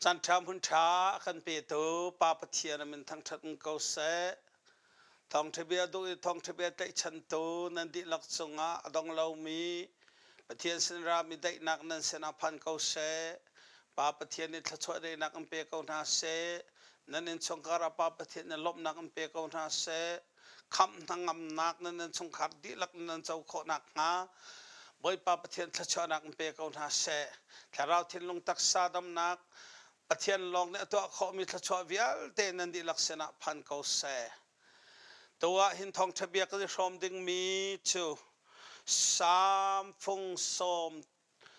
Caan ṭha hmun ṭha a kan petu Pa Pathian a min thangṭhat in ko seh. Thawngṭha bia duh i thawngṭha bia tlaihchantu nan dihlak cungah a dong lomi Pathian sin rami daihnak nan sinah phan ko seh. Pa Pathian nih thluachuah daihnak in pe ko hna seh. Nan innchungkhar ah Pa Pathian nih lawmhnak in pe ko hna seh. Khamh hnangamnak nan innchungkhar dihlak nan co khawh nakhnga Bawipa Pathian thluachuahnak in pe ko hna seh. Thlarau thinlung taksa damnak Pathian lawng nih a tuah khawhmi thluachuah vialte nan dihlak sinah phan ko seh. Tu ah hin thawngṭha bia kan i hrawm dingmi cu Salm fung sawm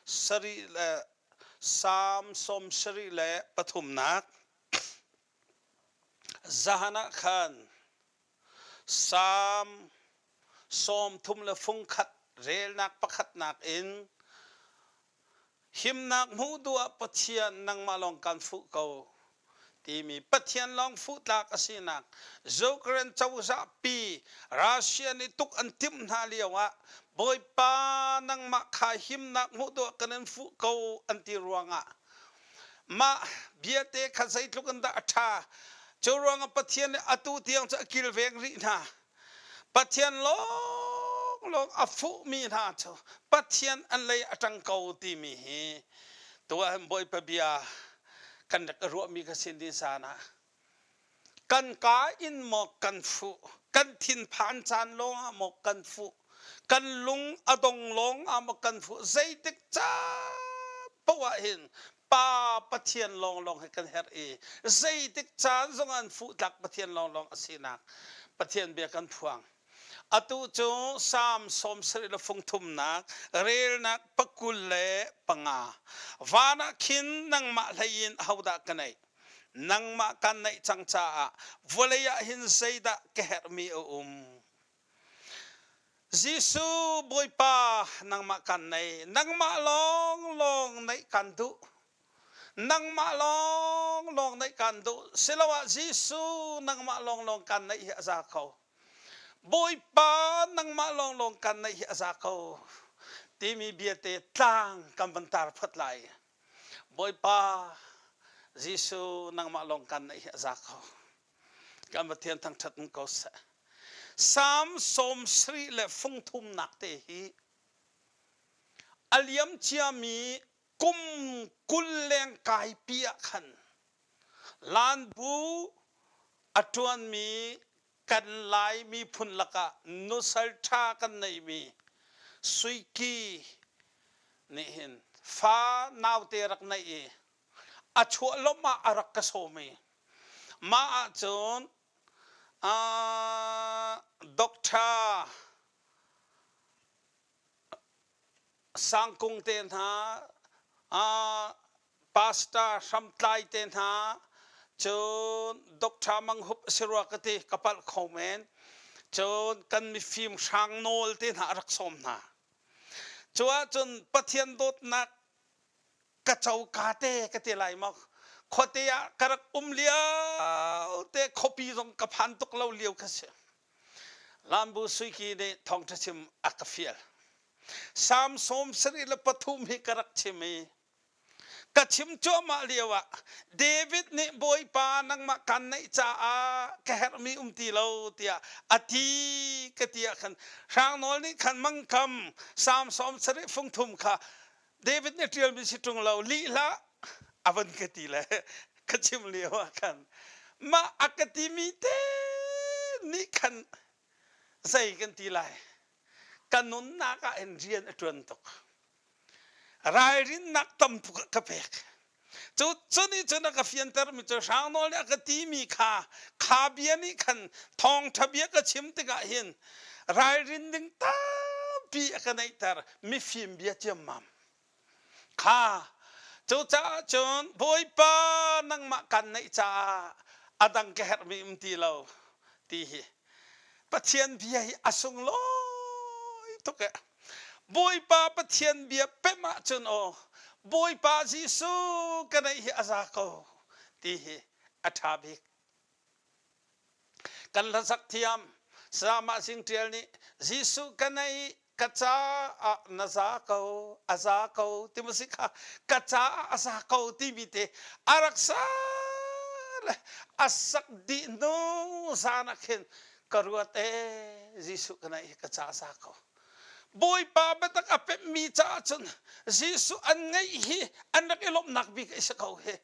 sarih le Salm sawm sarih le pathumnak Zahan ah khan Salm 30 le fungkhat relnak pakhatnak in himnak hmuh duh ah Pathian nangmah lawng kan fuh ko timi Pathian lawng fuh tlak a sinak Ukraine cozah pi Russia nih tuk an timh hna lio ah Bawipa nangmah kha himnak hmuh duh ah kan in fuh ko an ti ruangah Mah biate kha zeitluk in dah a ṭha. Cu ruangah Pathian nih atu tiang cu a kilveng rih hna. Pathian lawnglawng a fuhmi hna cu Pathian an lei a ṭang ko timi hi tu ah hin Bawipa bia kan rak i ruahmi ka sin ni zan ah Kan kaa in maw kan fuh, kan thinphan caan lawngah maw kan fuh, kan lung a dong lawngah maw kan fuh, zeitik caan paoh ah hin Pa Pathian lawnglawng hi kan herh i zeitik caan zong an fuh tlak Pathian lawnglawng a sinak Pathian bia kan phuang. Atu cu Salm 70 le fung thumnak relnak pakul le panga van ah khin nangmah hlei in ahodah ka neih? Nangmah kan naih cang caah vawlei ah hin zeidah ka herhmi a um? Jesuh Bawipa nangmah kan nei nangmah lawnglawng neih kan duh nangmah lawnglawng neih kan duh siloah Jesuh nangmah lawnglawng kan neih hi a za ko Bawipa nangmah lawnglawng kan neih hi a za ko timi biate tlang kan van tar phot lai Bawipa Jesuh nangmah lawng kan neih hi a za ko. Kan Pathian thangṭhat in ko seh. Salm 70 le fung thumnak te hi a liam ciami kum 20 leng kaipi ah khan Lanbu a ṭuanmi kan Lai miphun lakah nusal ṭha kan neihmi Suiki nih hin fa naute rak neih i a chuah lawmh ah a rak ka sawm i mah ahcun Doctor Sangkung te hna pastor hramtlai te hna cun Doctor Mang Hup a si rua ka ti ka palh kho men cun kan mifim hrang nawl te hna a rak sawm hna cu ahcun Pathian dawtnak ka coka te ka ti lai maw khuate ah ka rak um lio te khuapi zong ka phan tuk lo lio kha si Lambu Suiki nih thawngṭha chim a ka fial Salm 73 hi ka rak chim i ka chim cuahmah lioah David nih Bawipa nangmah kaan naih caah ka herhmi um ti lo tiah a ti ka ti ah khan Hrangnawl nih khan mangkam Salm 73 fung thum kha David nih ṭialmi si ṭung lo lih hlah a van ka ti le ka chim lio ah khan mah a ka timi te nih khan zei kan ti lai ka nunnak ah hin rian a ṭuan tuk ralrinnak tam tuk a ka pek cu cu nih cun a ka fiantermi cu hrangnawl nih a ka timi kha kha bia nih khan thawngṭha bia ka chim tikah hin ralrin ding tampi a ka neihter mifim bia ciammam Kha cucaah cun Bawipa nangmah kan neih caah a dang ka herhmi um ti lo ti hi Pathian bia hi a sunglawi tuk eh. Bawipa Pathian bia pemh ahcun aw Bawipa Jesuh ka neih hi a za ko ti hi a ṭha bik. Kan hlasak thiam Sama Sing Ṭial nih Jesuh ka neih Ka caah na za ko, a za ko ti maw si kha ka caah a za ko timi te a rak sa le a sak dih hnu zan ah khin ka ruat ee Jesuh ka naih hi ka ca a za ko. Bawipa biatak a pemhmi caah cun Jesuh an ngeih hi an rak i lawmhnak bik a si ko hi.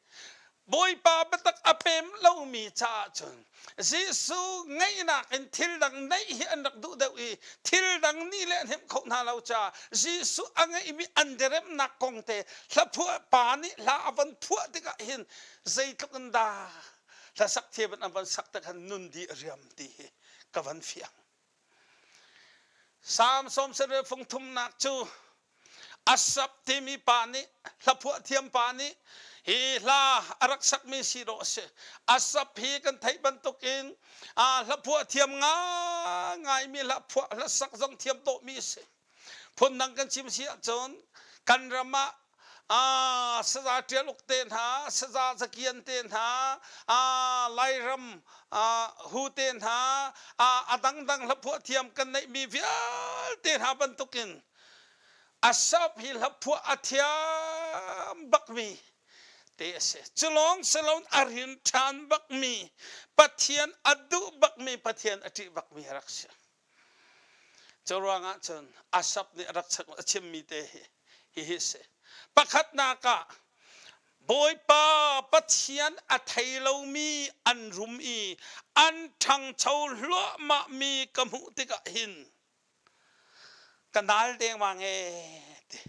Bawipa biatak a pem lomi caah cun Jesuh ngeihnak in thil dang neih hi an rak duh deuh i thil dang nih le an hemh kho hna lo caah Jesuh a ngeihmi an diremnak kong te hlaphuah pa nih hla a van phuah tikah hin zeitluk in dah hlasak thiam in an van sak tik han nun di a riam ti hi ka van fiang. Salm 90 fung thumnak cu Asap timi pa nih hlaphuah thiam pa nih hi hla a rak sakmi si dawh a si. Asap hi kan theih bantukin hlaphuah thiam ngaingaimi hlaphuah hlasak zong thiam dawhmi a si. Phundang kan chim si ahcun kan ram ah saza ṭial uk te hna, saza zakian te hna, Lairam hu te hna, a dangdang hlaphuah thiam kan neihmi vialte hna bantukin Asap hi hlaphuah a thiam bakmi te a si. Culawng siloin a rin ṭhan bakmi, Pathian a duh bakmi, Pathian a ṭih bakmi a rak si. Cu ruangah cun Asap nih a rak a chimmi te hi hihi a si. Pakhatnak ah Bawipa Pathian a thei lomi an rum i an ṭhangcho hluahmahmi ka hmuh tikah hin ka nal dengmang ee ti.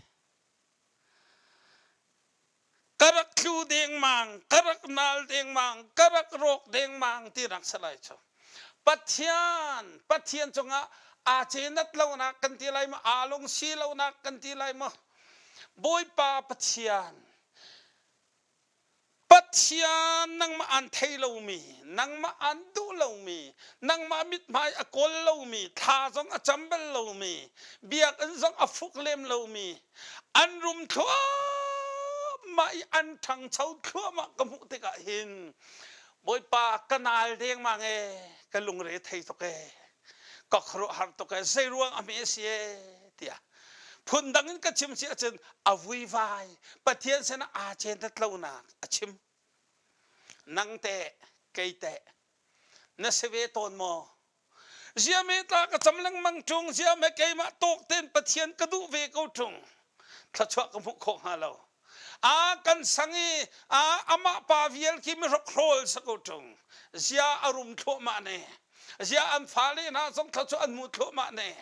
Ka rak tlu dengmang, ka rak nal dengmang, ka rak rawk dengmang ti nak si lai cu. Pathian, Pathian cungah aa cenat lonak kan ti lai maw, aa lungsi lonak kan ti lai maw? Bawipa Pathian, Pathian nangmah aan thei lomi, nangmah aan duh lomi, nangmah mithmai a kawl lomi, thla zong a cam bal lomi, biakinn zong a fuk lem lomi, an rum thluahmah i an ṭhangcho thluahmah ka hmuh tikah hin Bawipa ka naal dengmang ee, ka lungre thei tuk ee, ka khuaruahhar tuk ee, zei ruang a hme si ee tiah phundang in ka chim si ahcun a vuivai Pathian sinah aa centat lonak a chim. Nang teh, kei teh, na si ve tawn maw? Ziame tla ka cam lengmang ṭung, ziame keimah tawk tein Pathian ka duh ve ko ṭung. Thluachuah ka hmuh khawh hnga lo. A kan sang i a amah pa vial khi mi hrokhrawl sa ko ṭung. Zia a rum thluahmah ne. Zia an fale hna zong thluachuah an hmu thluahmah ne.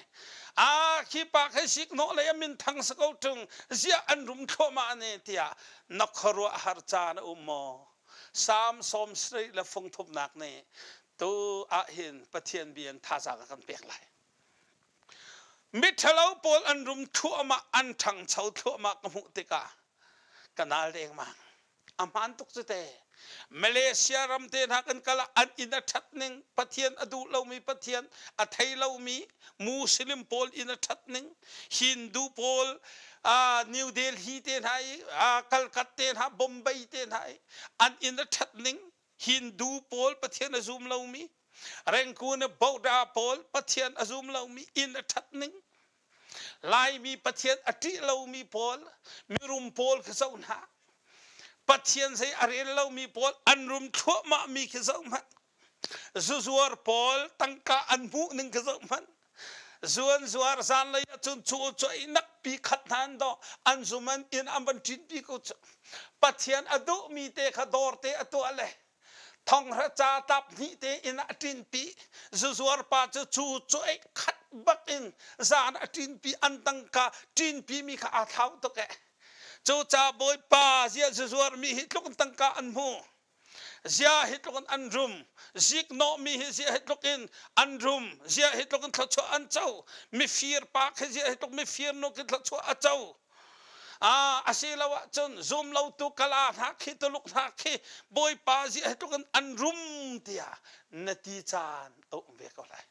A khi pa khi sikhnawh lei a min thang sa ko ṭung. Zia an rum thluahmah ne tiah na khuaruah har caan a um maw? Salm 70 le fung thumnak nih tu ah hin Pathian bia in thazaang a kan pek lai. Miṭhalo pawl an rum thluahmah, an ṭhangcho thluahmah ka hmuh tikah ka nal dengmang. A hmaan tuk cu te. Malaysia ram te hna kan kal ah an inn a ṭhat ning, Pathian a duh lomi Pathian a thei lomi Muslim pawl inn a ṭhat ning, Hindu pawl uh, New Delhi te hna i, uh, Calcutta te hna, Bombay te hna i an inn a ṭhat ning, Hindu pawl Pathian a zum lomi, Rengkun i Buddha pawl Pathian a zum lomi inn a ṭhat ning, Laimi Pathian a ṭih lomi pawl, mirum pawl khi zoh hna. Pathian zei a rel lomi pawl an rum thluahmahmi khi zoh hmanh. Zuzuar pawl tangka an hmuh ning khi zoh hmanh. Zuan zuar zanlei ahcun cu cu nak pi khat hna an dawh an zum an inn an van ṭin pi ko cu Pathian a duhmi te kha dawr te a tuah le thonghra ca tap hnih te inn ah a ṭin pi zuzuar pa cu cu cu ei khat bak in zan a ṭin pi an tangka ṭin pi mi kha aa thlau tuk eh cu ca bawipa zia zuzuar mi hi tluk in tangka an hmu Zia hi tluk in an rum, ziknawhmi hi zia hi tluk in an rum, zia hi tluk in thluachuah an co, mifir pa khi zia hi tluk mifir nu khi thluachuah a co. Ah, asilo ahcun zum lotu kala hna khi tuluk hna khi Bawipa zia hi tluk in an rum tiah na ti caan a um ve ko lai.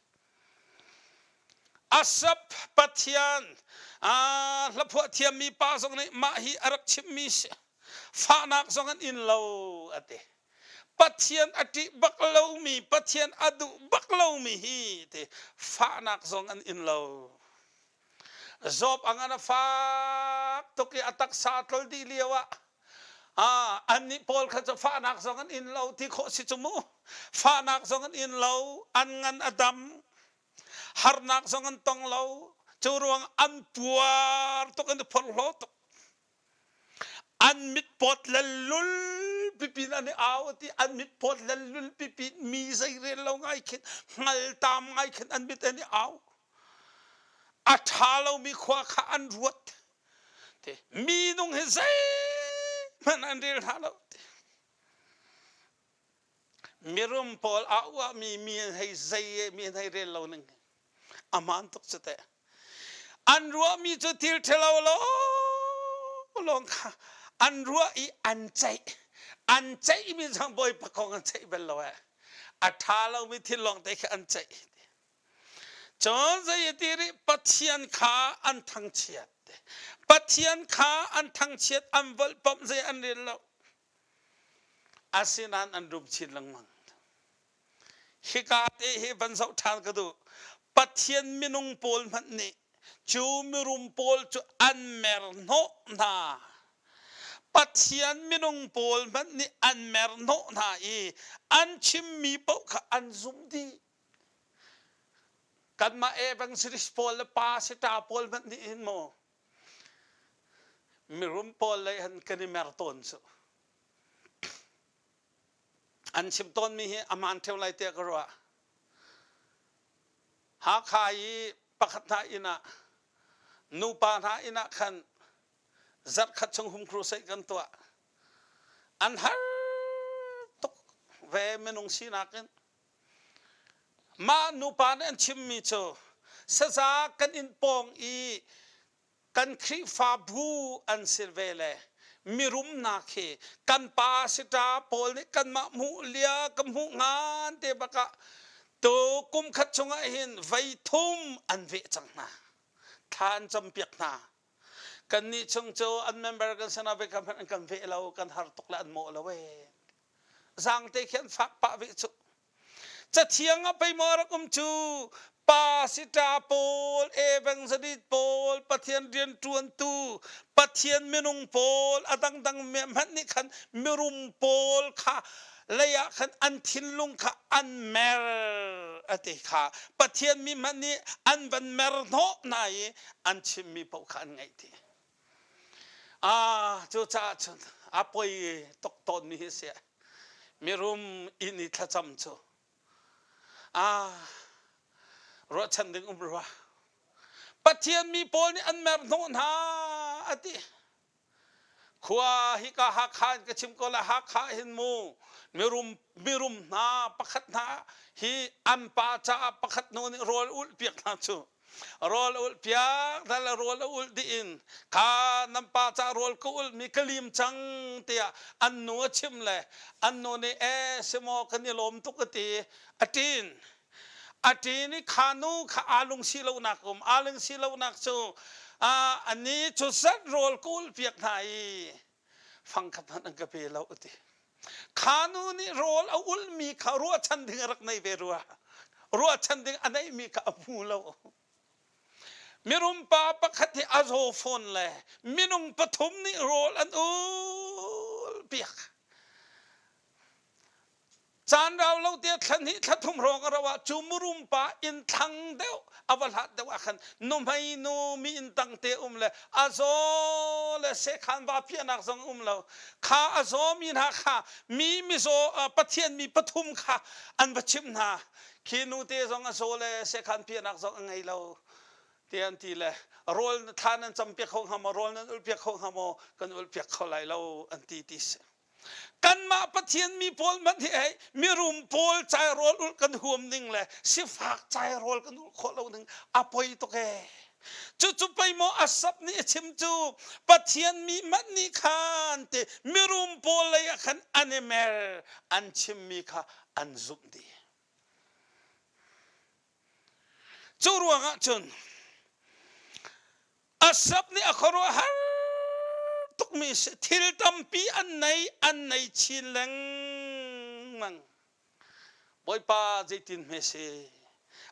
Asap Pathian ah hlaphuah thiammi pa zong nih mah hi a rak chimmi si. Fahnak zong an in lo a ti. Pathian a ṭih bak lomi, Pathian a duh bak lomi hi ti fahnak zong an in lo. Job a ngan a fak tuk i a taksa a tlol dih lio ah ah annih pawl kha cu fahnak zong an in lo ti khawh si cu mu. Fahnak zong an in lo, an ngan a dam, harnak zong an tong lo. Cu ruang an puar tuk an i phorhlaw tuk. An mit pawt lellul pipin an i au ti an mit pawt lellul pipin mi zei rel lo ngai khin hngal tam ngai khin an mit an i au. A ṭha lomi khua kha an ruat. Ti minung hi zeihmanh an rel hna lo. Ti mirum pawl a uahmi mi an hei zei mi an hei rel lo ning Amaan tuk cu teh. An ruahmi cu thil ṭhalo lawng kha an ruah i an ceih. An ceihmi zong Bawipa kong an ceih bal lo eh. A ṭha lomi thil lawng te khi an ceih. Cun zei ti rih Pathian kha an thangchiat. Pathian kha an thangchiat an volhpamh zei an rel lo. Asinain an rum chin lengmang. Hika te hi van zoh ṭhan ka duh. Pathian minung pawl hmanh nih cu mirum pawl cu an merhnawh hna. Pathian minung pawl hmanh nih an merhnawh hna i an chimmi paoh kha an zumh dih. Kanmah evangelist pawl le pastor pawl hmanh nih hin maw mirum pawl lei han kan i mer tawn cu. An chim tawnmi hi a hmaan ṭheo lai tiah ka ruah. Hakha i pakhat hna inn ah nupa hna inn ah khan zarhkhat chung home crusade kan tuah. An har tuk ve minung sinak in. Mah nupa nih an chimmi cu saza kan inn pawng i kan Khrihfabu an si ve le mirumnak hi kan pa sita pawl nih kanmah hmuh lia ka hmuh ngan te bakah tu kum khat chungah hin vei thum an veh cang hna thla an campiak hna kannih chung cu an member kan sana ve kam an kan veh lo kan har tuk le an mawh lo e zang te khi an fak pah ve cu Cathiang ah pei maw a rak um cu pa sita pawl, evangelist pawl, Pathian rianṭuantu, Pathian minung pawl, a dangdang hmanh nih khan mirum pawl kha lei ah khan an thinlung kha an mer a ti kha Pathian mi hmanh nih an van mer hnawh hna i an chimmi paoh kha an ngaih ti. Ah, cucaah cun a poi tuk tawnmi hi si. Mirum inn i thlacam cu ah ruahchan ding um rua. Pathian mi pawl nih an mer hnawh hna a ti. Khua hika Hakha in ka chim ko la Hakha hin mu mirum mirum hna pakhat hna hi an pa caah pakhat nu nih rawl ulh piak hna cu Rawl a ulh piak dal a rawl a ulh dih in kha nan pa ca rawl ka ulh mi ka lim cang tiah an nu a chim le an nu nih e simaw kan i lawm tuk a ti a ṭin a ṭin i kha nu kha aa lungsi lonak um aa lungsi lonak cu ani cu zat rawl ka ulh piak hna i fang khat hmanh an ka pe lo a ti Kha nu nih rawl a ulhmi kha ruahchan ding a rak nei ve rua. Ruahchan ding a neihmi kha a hmu lo. Mirum pa pakhat hi a zaw fawn le minung pathum nih rawl an ul piak. Caan rau lo te thla hnih thla thum hrawng a rauh ah cu murum pa inn thlang deuh a va hlat deuh ah khan nuhmei nu mi inn tang te um le a zaw le sekhan va piahnak zong um lo kha a zawmi hna kha mi mizaw Pathian mi pathum kha an va chimh hna khi nu te zong a zaw le sekhan piahnak zong a ngei lo te an ti le rawl thla nan cam piak kho hnga maw rawl nan ulh piak kho hnga maw kan ulh piak kho lai lo an ti ti si Kanmah Pathian mi pawl hmanh hi hei mirum pawl cai rawl ulh kan huam ning le sifak cai rawl kan ulh khawh lo ning a poi tuk ee. Cucu pei maw Asap nih a chim cu Pathian mi hmanh nih khan te mirum pawl lei ah khan an i mer an chimmi kha an zumh dih. Cu ruangah cun Asap nih a khuaruahhar tukmi thil tampi an nei an nei chin lengmang. Bawipa zeitin hme si?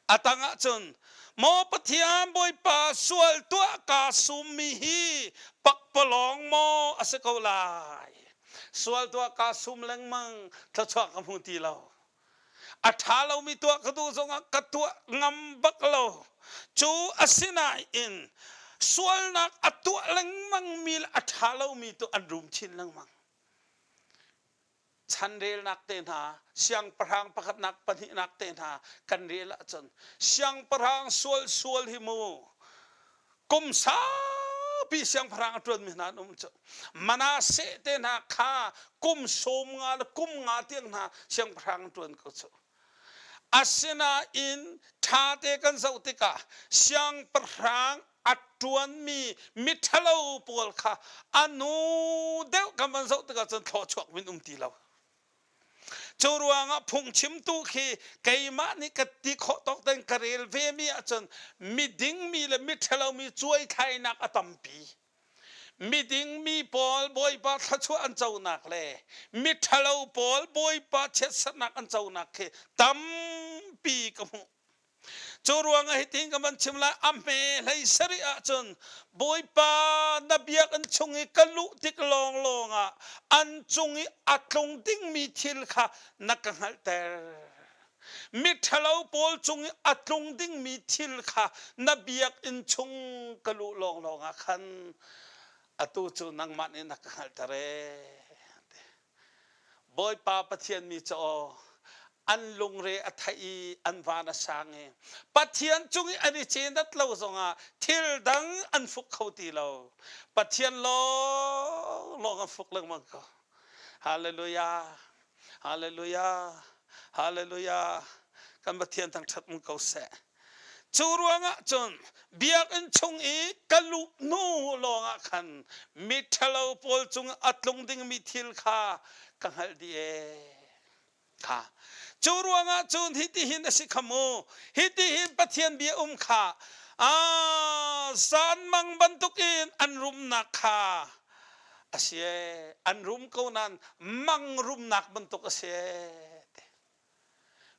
A tangah cun, Maw Pathian Bawipa sual tuah kaa summi hi pakpalawng maw a si ko lai? Sual tuah kaa sum lengmang, thluachuah ka hmu ti lo. A ṭha lomi tuah ka duh zongah ka tuah ngam bak lo. Cu asinain sualnak a tuah lengmangmi le a ṭha lomi tu an rum chin lengmang. Chanrelnak te hna, siangpahrang pakhatnak pahnihnak te hna kan rel ahcun siangpahrang sual sual hi mu kum saupi siangpahrang a ṭuanmi hna an um cu. Manasseh te hna kha kum sawm nga le kum nga tiang hna siangpahrang an ṭuan ko cu. Asinain ṭhate kan zoh tikah siangpahrang a ṭuanmi miṭhalo pawl kha a nu deuh kan van zoh tikah cun thluachuak min um ti lo. Cu ruangah phungchimtu khi keimah nih ka ti khawh tawk tein ka rel vemi ahcun miding mi le miṭhalo mi cuaithlainak a tampi. Miding mi pawl Bawipa thluachuah an conak le miṭhalo pawl Bawipa chiatserhnak an conak khi tampi ka hmuh. Cu ruangah hitin ka van chim lai, a hme hlei sarih ahcun Bawipa na biakinn chung i ka luh tik lawnglawng ah an cung i a tlung dingmi thil kha na ka hngalhter. Miṭhalo pawl cung i a tlung dingmi thil kha na biakinn chung ka luh lawnglawng ah khan atu cu nangmah nih na ka hngalhter ee. Bawipa Pathian mi cu aw an lungre a theih i an van a sang i Pathian cung i an i cendat lo zongah thil dang an fuk kho ti lo. Pathian lawnglawng an fuk lengmang ko. Hallelujah. Hallelujah. Hallelujah. Kan Pathian thangṭhat um ko seh. Cu ruangah cun biakinn chung i ka luh hnu lawngah khan miṭhalo pawl cung a tlung dingmi thil kha ka hngalh dih ee. Kha. Cu ruangah cun hitihin a si kha mu. Hitihin Pathian bia um kha aa zanmang bantukin an rumnak kha a si ee. An rum ko nain mang rumnak bantuk a si ee.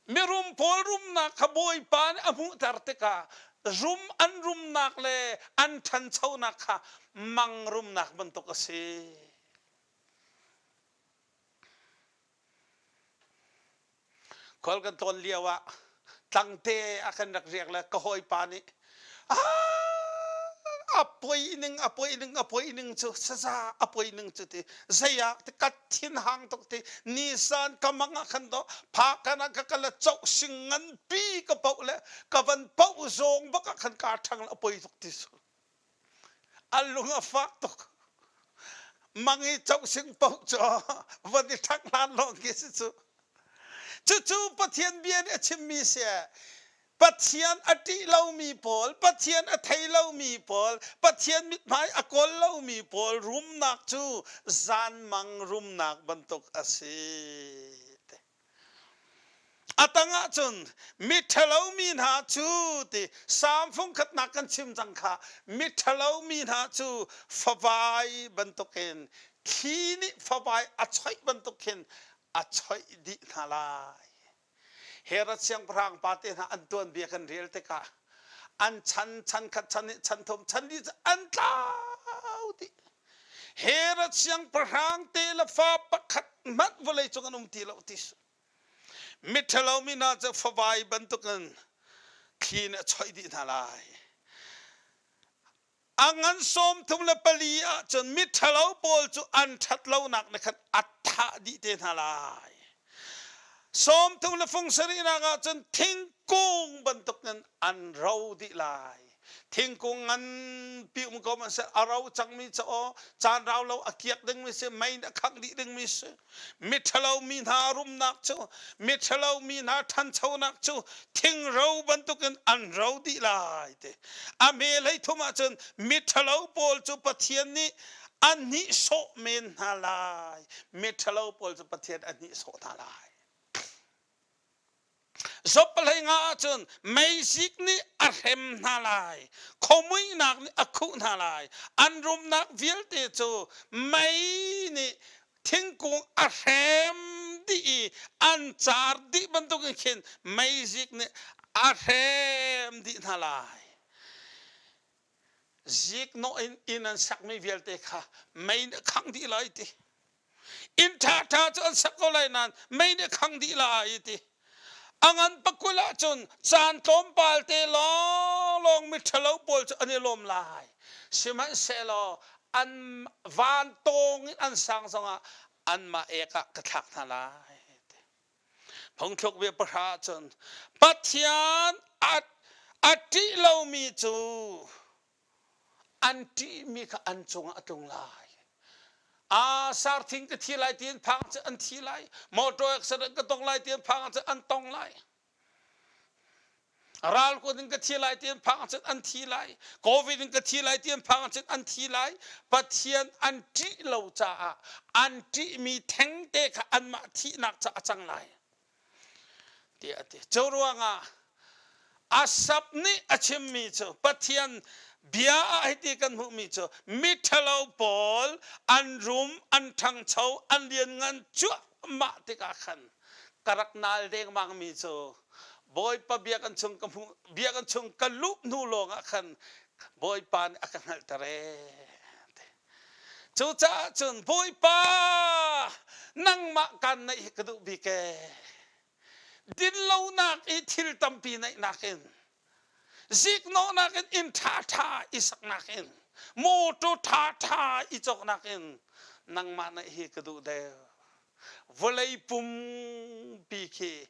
Mirum pawl rumnak kha Bawipa nih a hmuhter tikah rum an rumnak le an ṭhanchonak kha mang rumnak bantuk a si. Khual kan tlawn lio ah tlangte a kan rak riak le ka hawipa nih a poi ning a poi ning a poi ning cu saza a poi ning cu ti zei ah ti ka thin hang tuk ti nisan ka mang ah khan do pha kana ka kala chok sing ngan pi ka pau le ka van pau zong bak ah khan ka thang a poi tuk ti su a lung a fak tuk mang i chok sing pau cu van i thak hlan lawng khi si cu cucu Pathian bia nih a chimmi si Pathian a ṭih lomi pawl, Pathian a thei lomi pawl, Pathian mithmai a kawl lomi pawl rumnak cu zanmang rumnak bantuk a si. A tang ahcun miṭhalo mi hna cu ti Salm fungkhatnak kan chim cang kha miṭhalo mi hna cu favai bantukin thli nih favai a choih bantuk khin a choih dih hna lai. Herod siangpahrang pa te hna an tuanbia kan rel tikah an chan chan khat chan nih chan thum chan li an tlau dih. Herod siangpahrang te le fa pakhat hmanh vawlei cung an um ti lo ti su. Miṭhalo mi hna cu favai bantukin thli nih a choih dih hna lai. A ngan 34 ahcun miṭhalo pawl cu an ṭhatlonak nih khan a thah dih te hna lai. Sawm thum le fung sarihnak ahcun thingkung bantukin an ro dih lai. Thingkung nganpi um ko hmanhseh a ro cangmi cu aw caan rau lo a kiak dingmi si mei nih a khangh dih dingmi si. Miṭhalo mi hna rumnak cu miṭhalo mi hna ṭhanchonak cu thingro bantukin an ro dih lai ti. A hme 33 ahcun miṭhalo pawl cu Pathian nih a nihsawh men hna lai. Miṭhalo pawl cu Pathian a nihsawh hna lai. Job 15 ahcun meizik nih a hrem hna lai, khuamuihnak nih a khuh hna lai, an rumnak vialte cu mei nih thingkung a hrem dih i an car dih bantukin khin meizik nih. A hrem dih hna lai. Ziknawh in inn an sakmi vialte kha mei nih a khangh dih lai ti. Inn ṭhaṭha cu an sak ko lai nain mei nih a khangh dih lai ti. A ngan pakul ahcun caan tlawmpal te lawnglawng miṭhalo pawl cu an i lawm lai. Sihmanhsehlaw an van tawng in an sang zongah anmah ek ah ka thlak hna lai. Phungthluk bia pahra ahcun Pathian a, a ṭih lomi cu an ṭihmi kha an cungah a tlung lai. A sarthing ka thi lai tiin phang cu an thi lai. Motor accident ka tong lai tiin phang cu an tong lai. Ral kut in ka thi lai tiin phang cun an thi lai. Covid in ka thi lai tiin phang cun an thi lai. Pathian an ṭih lo caah an ṭihmi thengte kha anmah thihnak caah a cang lai. Tiah a ti. Cu ruangah Asap nih a chimmi cu Pathian bia ah hiti kan hmuhmi cu miṭhalo pawl an rum, an ṭhangcho, an lianngan cuahmah tikah khan ka rak nal dengmang mi cu Bawipa biakinn chung ka hmuh biakinn chung ka luh hnu lawngah khan Bawipa nih a ka hngalhter ee. Cucaah cun Bawipa nangmah kaan naih hi ka duh bik ee. Dinlonak i thil tampi neihnak in ziknawhnak in inn ṭhaṭha i saknak in mawṭaw ṭhaṭha i cawknak in nangmah naih hi ka duh deuh. Vawlei pumpi khi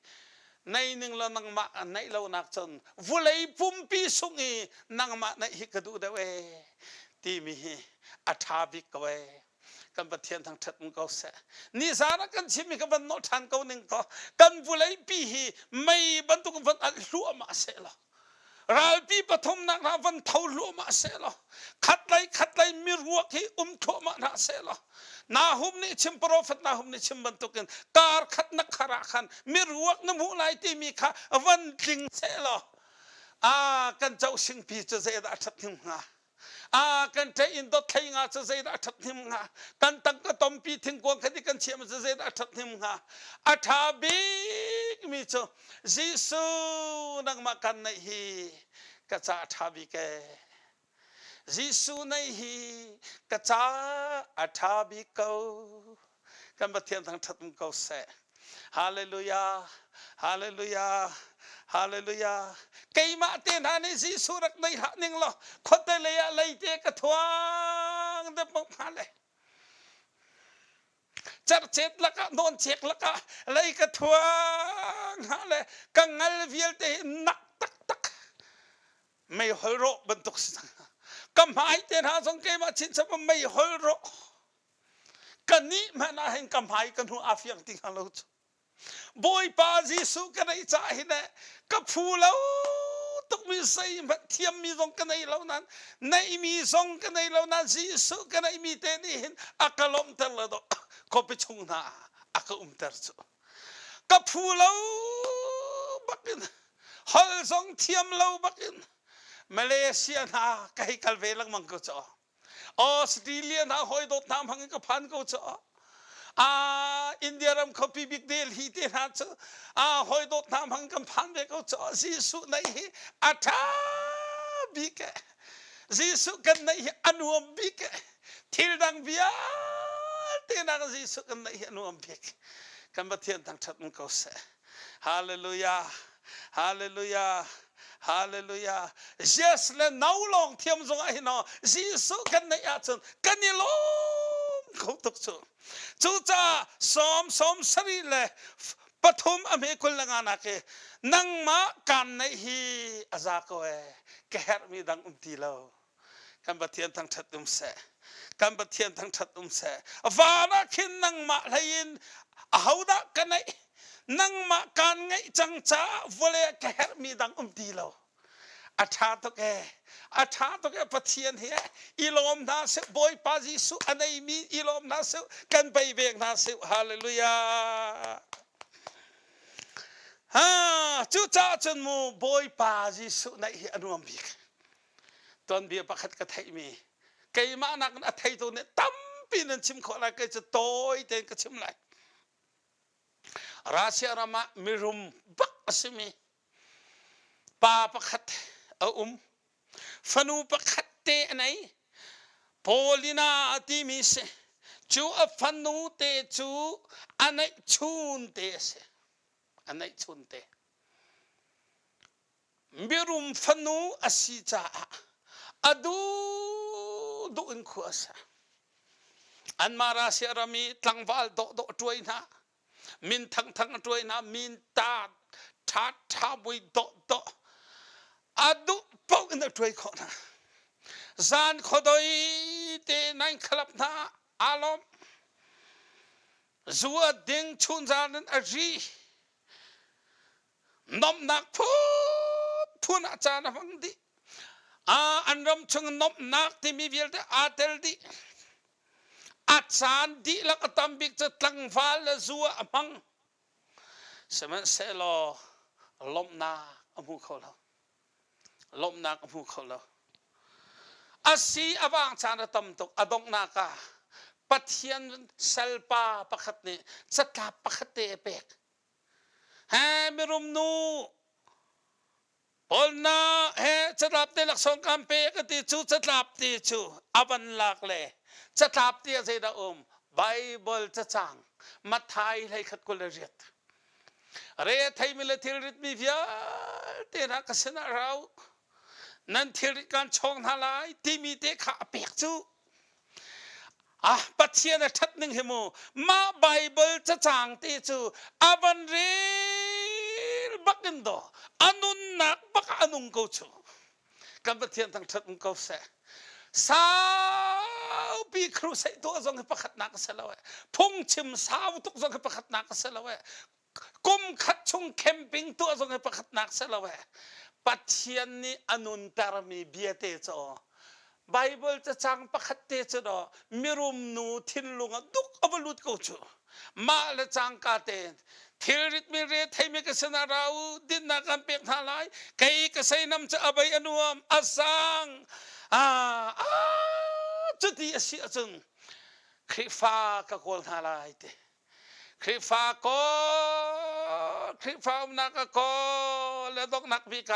nei ning law nangmah naih lonak cun vawlei pumpi sung i nangmah naih hi ka duh deuh ee timi hi a ṭha bik ko ee. Kan Pathian thangṭhat um ko seh. Nizan ah kan chimmi ka van nawh ṭhan ko ning kaw kan vawleipi hi mei bantuk van alh hluahmah seh law ralpi pathumnak hna van tho hluahmah seh law khatlei khatlei miruak hi um thluahmah hna seh law Nahum nih chim profet Nahum nih chim bantukin kar khat na khar ah khan miruak na hmuh lai timi kha van tling seh law a kan co singpi cu zeidah a ṭhat hnim hnga A kan ṭe in dot thlei nga cu zeidah a ṭhat hnim hnga? Kan tangka tompi thingkuang khat i kan chiah cu zeidah a ṭhat hnim hnga? A ṭha bikmi cu Jesuh nangmah kan neih hi ka ca a ṭha bik ee. Jesuh neih hi ka ca a ṭha bik ko. Kan Pathian thangṭhat um ko seh. Hallelujah. Hallelujah. Hallelujah. Keimah te hna nih Jesuh rak nei hlah ning law khuate lei ah leite ka thuang dep mo hnga le. Cercet lakah nawnchek lakah lei ka thuang hnga le ka ngal vialte hi nak taktak meihol rawh bantuk si cang. Ka hmai te hna zong keimah chinchap meihol rawh. Ka nih hmanh ah hin ka hmai ka hnu aa fiang ti hnga lo cu. Bawipa Jesuh ka neih caah hin eh ka phu lo tukmi zeihmanh thiammi zong ka nei lo nain neihmi zong ka nei lo nain Jesuh ka neihmi te nih hin a ka lawmhter le dawh khuapi chung hna ah a ka umter cu. Ka phu lo bakin hol zong thiam lo bakin Malaysia hna ka hei kal ve lengmang ko cu. Australia hna hawi dawt hna hmang in ka phan ko cu ah India ram khuapi bik Delhi te hna cu ah hawi dawt hna hmang kan phan ve ko cu Jesuh nei hi a ṭha bik e Jesuh kan neih hi a nuam bik e thil dang vialte nak Jesuh kan neih hi a nuam bik kan Pathian thangṭhat in ko seh Hallelujah. Hallelujah. Hallelujah. Yes le no lawng thiam zong ah hin Jesuh kan neih ahcun kan i lawm kho tuk cu. Cucaah sawm sawm sarih le pathum a hme kul le nga nak i nangmah kaan neih hi a za ko ee ka herhmi dang um ti lo. Kan Pathian thangṭhat um seh. Kan Pathian thangṭhat um seh. Van ah khin nangmah hlei in ahodah ka neih? Nangmah kaan ngeih cang caah vawlei ah ka herhmi dang um ti lo. A ṭha tuk ee. A ṭha tuk ee Pathian hi i lawm hna seh. Bawipa Jesuh a neimi i lawm hna seh. Kan bei vek hna seh. Hallelujah. Ha, cucaah cun mu Bawipa Jesuh neih hi a nuam bik. Tuanbia pakhat ka theihmi keimah nakin a theitu nih tampi nan chim khawh lai kei cu tawi tein ka chim lai. Russia ram ah mirum bak a simi. Pa pakhat a um. Fanu pakhat te a nei. Paulina a timi si. Cu a fanu te cu a neihchun te a si. A neihchun te. Mirum fanu a si caah a duhduh in khua a sa. Anmah Russia ram i tlangval dawhdawh ṭuai hna, min thangthang a ṭuai hna, min ta ṭha ṭha mui dawhdawh a duh paoh in a ṭuai khawh hna. Zan khuadoi te nine club hna aa lawm. Zu a ding chunzan in a ri. Nomhnak phunphun ah caan a hmang dih. An ram chung nomhnak timi vialte aa tel dih. A caan dihlak a tam bik cu tlangval le zu ah a hmang. Sihmanhsehlaw lawmhnak a hmu kho lo. Lawmhnak a hmu kho lo. A si a vang caan a tam tuk. A donghnak ah Pathian salpa pakhat nih catlap pakhat te a pek. He mirum nu Paul na he catlap te laksawng kan pek a ti cu catlap ti cu a van lak le catlap ti a zeidah um Bible cacang Matthai hlei khat 28 re theimi le thilrit mi vialte hna ka sinah rau nan thilrit kan chawng hna lai timi te kha a pek cu Ah, Pathian a ṭhat ning hi mu. Mah Baibal cacang te cu a van rel bak in daw. A nunnak bak ah a nung ko cu. Kan Pathian thangṭhat um ko seh. Saupi crusade tuah zong hi pakhatnak a si lo eh. Phungchim sau tuk zong hi pakhatnak a si lo eh. Kum khat chung camping tuah zong hi pakhatnak si lo eh. Pathian nih a nuntermi bia te cu Bible cacang pakhat te cu daw mirum nu thinlung ah duk a va lut ko cu. Mah le cangka te thilrit mi re theimi ka sinah ra u dinnak kan pek hna lai kei ka seinam cu a bei a nuam a sang ah cuti a si ahcun Khrihfa ka kawl hna lai ti Khrihfa kawl, Khrihfa umnak a kawl le donghnak bik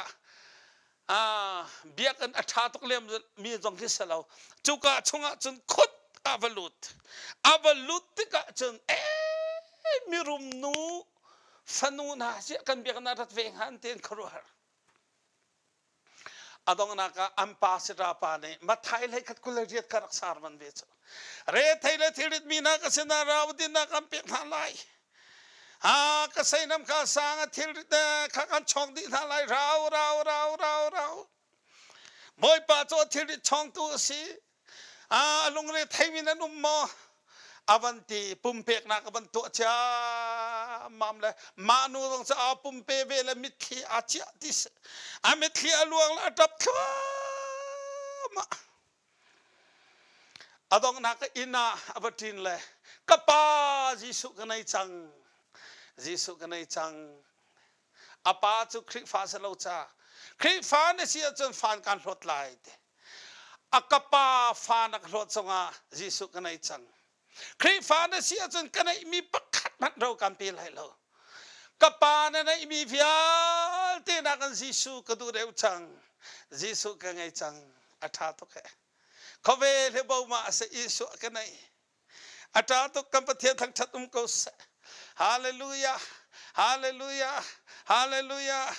ah biakinn a ṭha tuk lem mi zong khi si lo. Cuka chungah cun khut a va lut. A va lut tikah cun ee mirum nu fanu hna ziah kan biakinn ah rat ve hnga an ti in khuaruahhar. A donghnak ah an pa sira pa nih Matthai hlei khat 28 ka rak sar man ve cu. Rethei le thilrit mi hna ka sinah ra u dinnak an pek hna lai. Ha ka seinam kha sang a thilrit kha kan chawng dih hna lai rau rau rau rau rau. Bawipa cu a thilrit chawngtu a si. A lungre theimi nan um maw? A van ti pumpeknak a van tuah ciammam le mah nu zong cu aa pumpe ve le mitthli aa ciah ti si. A mitthli a luang le a ṭap thluahmah. A donghnak inn ah a va ṭin le ka pa Jesuh ka nei cang. Jesuh ka nei cang. A pa cu Khrihfa si lo ca. Khrihfa na si ahcun fan kan hlawt lai ti. A ka pa fa na ka hlawt zongah Jesuh ka nei cang. Khrihfa na si ahcun ka neihmi pakhat hmanh ro kan pe lai lo. Ka pa na neihmi vialte nakin Jesuh ka duh deuh cang. Jesuh ka ngei cang. A ṭha tuk he. Khawvel hi bo ma a si Jesuh ka nei. A ṭha tuk kan Pathian thangṭhat um ko seh. Hallelujah. Hallelujah. Hallelujah.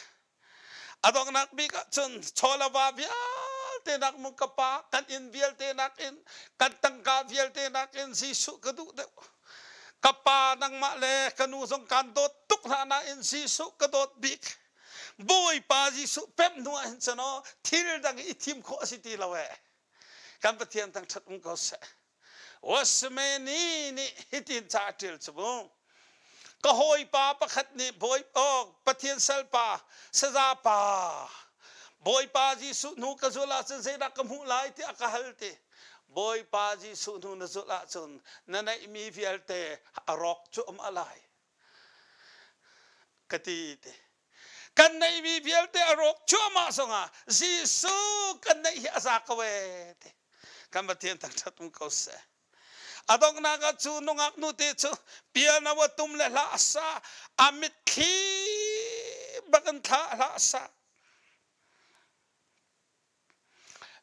A donghnak bik ahcun chaw le va vialte nak mu ka pa kan inn vialte nakin kan tangka vialte nakin Jesuh ka duh deuh. Ka pa nangmah le ka nu zong kaan dawt tuk hna nain Jesuh ka dawt bik. Bawipa Jesuh pemh hnu ah hin cun aw thil dang i thim khawh a si ti lo ee. Kan Pathian thangṭhat um ko seh. Wasmeni nih hitin ca a ṭial cu mu. Ka hawipa pakhat nih bawi oh, Pathian salpa saza pa Bawipa Jesuh hnu ka zulh ahcun zeidah ka hmuh lai tiah ka hal ti. Bawipa Jesuh hnu na zulh ahcun na neihmi vialte a rawk cu um a lai. Ka ti ti. Kan neihmi vialte a rawk cuahmah zongah Jesuh kan neih hi a za ko ee ti. Kan Pathian thangṭhat um ko seh. A donghnak ah cu nungak nute cu piano a tum le hla a sa, a mitthli bak in thla hla a sa.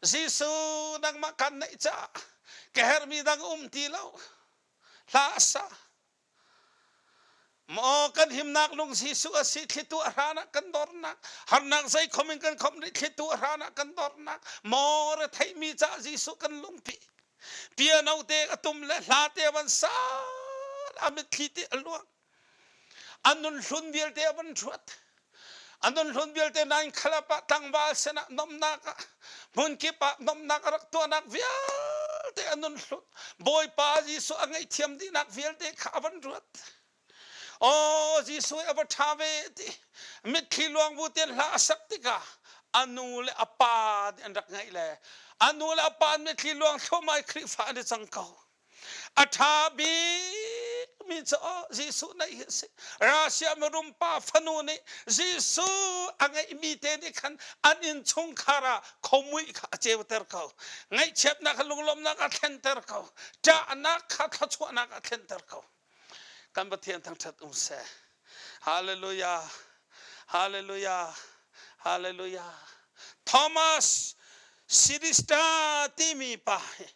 Jesuh nangmah kan neih caah ka herhmi dang um ti lo. Hla a sa. Maw kan himnak lung Jesuh a si thlitu a hran ah kan dornak harnak zei khom in kan khom rih thlitu a hran ah kan dornak maw retheihmi cah Jesuh kan lungpi piano te a tum le hla te van sa a mitthli te a luang A nunhlun vialte a van ṭhuat. A nunhlun vialte nain khalap ah tlangval sinah nomnak ah hmunkip ah nomnak a rak tuahnak vialte a nunhlun Bawipa Jesuh a ngaihthiam dihnak vialte kha a van ruat. Aw Jesuh a va ṭha ve ti mitthli luang bu tein hla a sak tikah a nu le a pa nih an rak ngaih le a nu le a pa mitthli luang thluahmah i Khrihfa an i cang ko. A ṭha bikmi cu Jesuh neih hi a si. Russia mirum pa fanu nih Jesuh a ngeihmi te nih khan an innchungkhar ah khomuih kha a ceuter ko. Ngaihchiatnak kha lunglawmhnak a thlenter ko. Ṭahnak kha thluachuahnak a thlenter ko. Kan Pathian thangṭhat um seh. Hallelujah. Hallelujah. Hallelujah. Thomas Sidista timi pa hi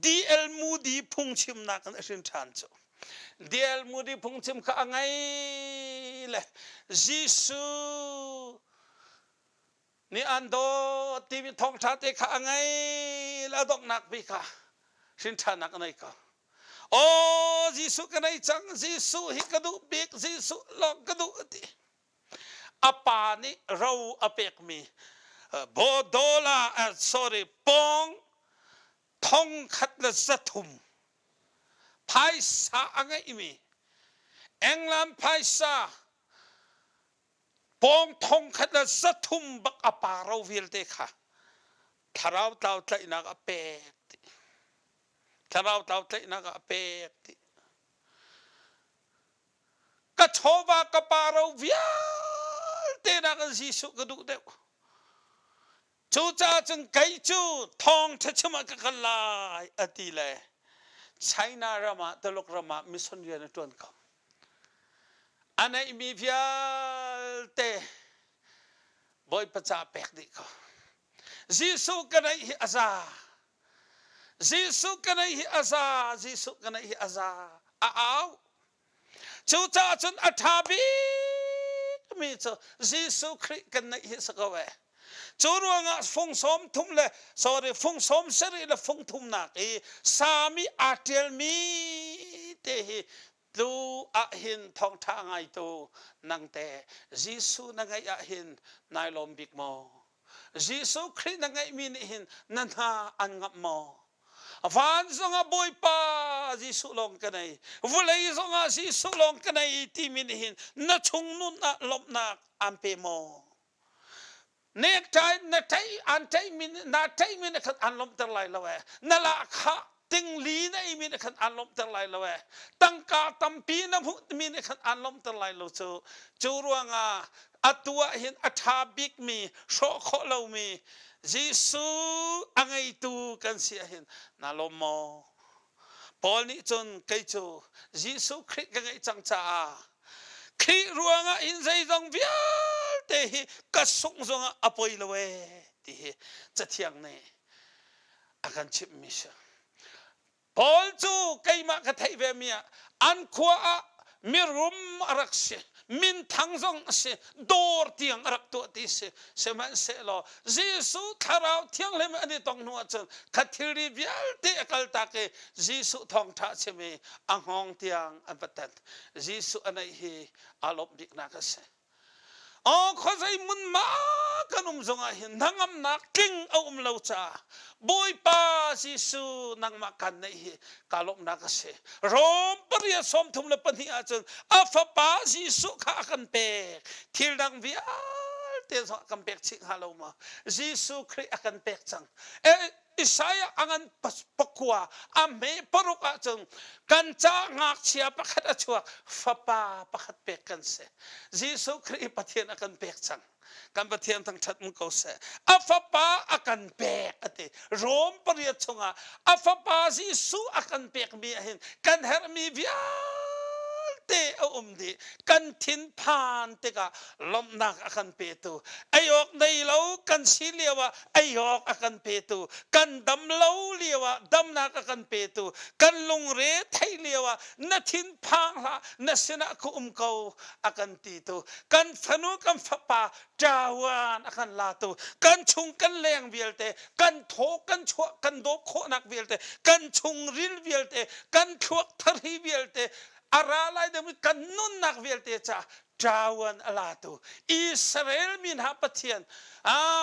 D.L. Moody phungchimnak in a hrin ṭhan cu. D.L. Moody phungchim kha a ngei le Jesuh nih an dawt timi thawngṭha te kha a ngei le a donghnak bik ah hrin ṭhannak a nei ko. Aw Jesuh ka nei cang Jesuh hi ka duh bik Jesuh lawng ka duh a ti. A pa nih ro a pekmi Bodola sorry pawng 1300 phaisa a ngeihmi England phaisa pawng 1300 bak a pa ro vialte kha thlarau tlau tlaihnak a pek ti thlarau tlau tlaihnak ah a pek ti Ka chawva ka pa ro vialte nakin Jesuh ka duh deuh. Cucaah cun kei cu thawngṭha chim ah ka kal lai a ti le China ram ah Tuluk ram ah mission rian a ṭuan ko. A neihmi vialte Bawipa ca pek dih ko. Jesuh ka neih hi a za. Jesuh ka neih hi a za. Jesuh ka neih hi a za. A au. Cucaah cun a ṭha bikmi cu Jesuh Khrih kan neih hi si ko ee. Cu ruangah fung sawm thum le sorry fung sawm sarih le fung thumnak i sami aa ṭialmi te hi tu ah hin thawngṭha ngaitu nang te Jesuh na ngeih ah hin nai lawm bik maw? Jesuh Khrih na ngeihmi nih hin na hna an ngamh maw? Van zongah Bawipa Jesuh lawng ka nei, vawlei zongah Jesuh lawng ka nei timi nih hin na chung nun ah lawmhnak aan pe maw? Necktie na ṭaih aan ṭaihmi na ṭaihmi na khan aan lawmhter lai lo ee. Na lahkhah tingli na eimi nih khan aan lawmhter lai lo ee. Tangka tampi na hmuhmi nih khan aan lawmhter lai lo cu. Cu ruangah atu ah hin a ṭha bikmi hrawh khawh lomi Jesuh a ngeitu kan si ahhin naa lawm maw? Paul nih cun kei cu Jesuh Khrih ka ngeih cang caah Khrih ruangah hin zeizong vialte hi ka sungh zongah a poi lo ee ti hi Cathiang nih a kan chimhmi si. Paul cu keimah ka theih ve mi ah an khua ah mirum a rak si, minthang zong a si, dawr tiang a rak tuah ti si. Sihmanhsehlaw Jesuh thlarau thianghlim an i tong hnu ahcun kha thilri vialte a kaltak i Jesuh thawngṭha chim i a hngawng tiang an va tan. Jesuh a neih hi aa lawmh biknak a si. Aw khuazei hmunhma kan um zongah hin hnangamnak tling a um lo caah Bawipa Jesuh nangmah kan neih hi kaa lawmhnak a si. Rom pariat 32 ahcun a fapa Jesuh kha a kan pek. Thil dang vialte zong a kan pek chih hnga lo maw? Jesuh Khrih a kan pek cang. Isaiah a ngan pakua a hme paruk ahcun kan ca ngakchia pakhat a chuak fapa pakhat pek kan si Jesuh Khrih Pathian a kan pek cang kan Pathian thangṭhat mu ko seh a fapa a kan pek a ti Rom pariat chungah a fapa Jesuh a kan pekmi ahhin kan herhmi vialte. vialte a um dih. Kan thinphan tikah lawmhnak a kan petu, ei awk nei lo kan si lio ah ei awk a kan petu, kan dam lo lio ah damnak a kan petu, kan lungre theih lio ah na thinphang hlah, na sinah ka um ko a kan titu, kan fanu kan fapa ṭawan a kan latu, kan chung kan leng vialte, kan thaw kan chuah kan dawp khawhnak vialte, kan chungril vialte, kan thluak thari vialte, a ra lai deuh kan nunnak vialte ca ṭawan a latu Israel mi hna Pathian,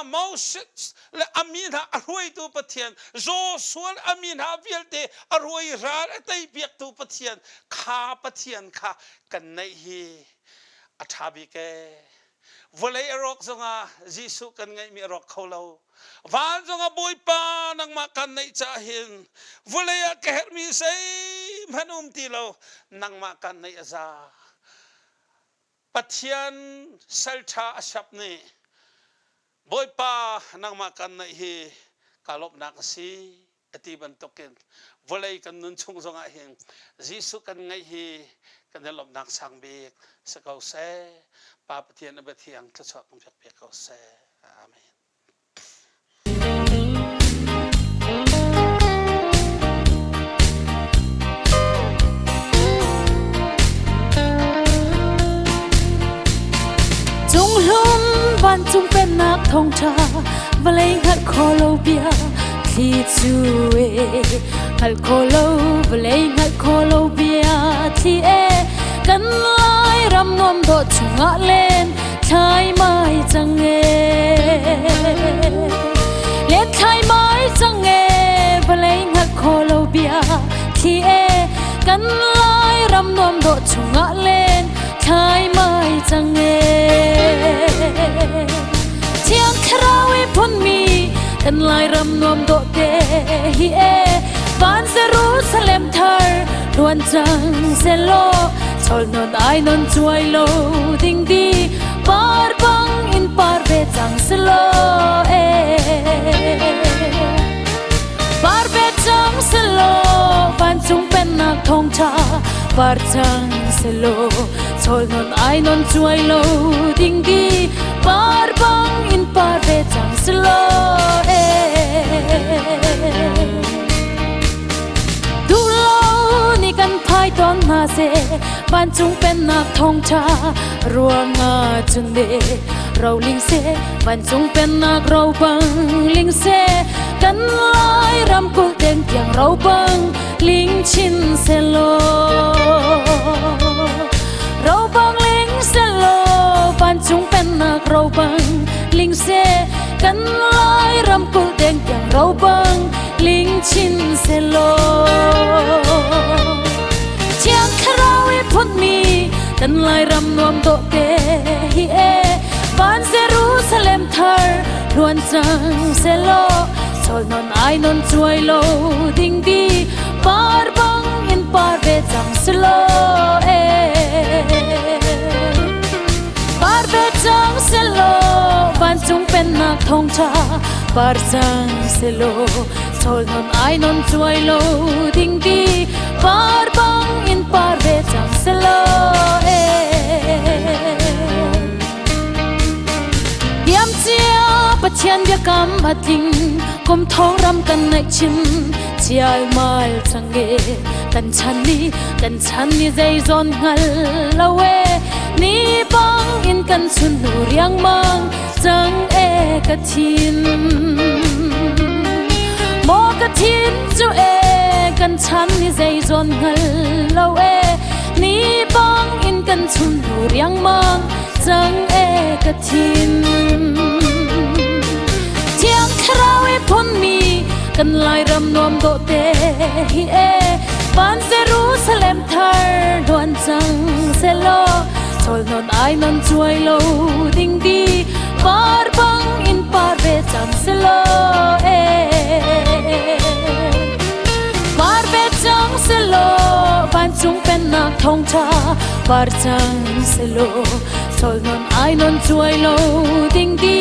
Moses le a mi hna a hruaitu Pathian, Joshua le a mi hna vialte a hruai ral a teipiaktu Pathian, kha Pathian kha kan neih hi a ṭha bik ee. Vawlei a rawk zongah Jesuh kan ngeihmi a rawk kho lo. Van zongah Bawipa nangmah kan neih caah hin vawlei ah ka herhmi zeihmanh um ti lo, nangmah kan neih a za. Pathian salṭha a siap nih Bawipa nangmah kan neih hi kaa lawmhnak a si a ti bantukin vawlei kan nun chung zongah hin Jesuh kan ngeih hi kan i lawmhnak sang bik si ko seh. Pa Pathian a biathiang thluachuah kan pek piak ko seh. Amen. Cunghlum vancung pennak thawngṭha vawlei hngalh kho lo bia thli cu e hngalh kho lo vawlei hngalh kho lo bia thli e kan lai ram nuam dawh chungah len thlai mai cang e len thlai mai cang e vawlei hngalh kho lo bia thli e kan lai ram nuam dawh chungah len thlai mai cang e Thiang Thlarau i phunmi kan Lairam nuam dawh te hi e van Jerusalem thar luan cang selaw chol non ai non chuai lo ding di par bang in par ve cang selaw e par ve cang selaw vancung pennak thawngtha par cang selaw chol non ai non chuai lo ding di par bang in par ve cang selaw e duh lo ni kan phai ton hna se vancung pennak thawngtha ruangah cun ne roling se vancung pennak ro bang ling se kan lai ram kul teng tiang ro bang ling chin se lo ro bang ling se lo vancung pennak ro bang ling se kan lai ram kul teng tiang ro bang ling chin se lo Thiang Thlarau i phunmi kan Lairam nuam dawh te hi e van Jerusalem thar luan cang selaw chol non ai non chuai lo ding di par bang in par ve cang selaw e par ve cang selaw vancung pennak thawngtha par cang selaw chol non ai non chuai lo ding di par bang in par ve cang selaw e Diam cia Pathian biakam a tling kum thong ram kan ngaih chin chial mal cang e kan chan ni kan chan ni zei zawn hngal lo e ni bang in kan chun nu riangmang cang e ka thin maw ka thin cu e kan chan ni zei zawn hngal lo e ni bang in kan chun nu riangmang cang e ka thin Thiang Thlarau i phunmi kan Lairam nuam dawh te hi e van Jerusalem thar luan cang selaw chol non ai non chuai lo ding di par bang in par ve cang selaw e par ve cang selaw vancung pennak thawngtha par cang selaw chol non ai non chuai lo ding di.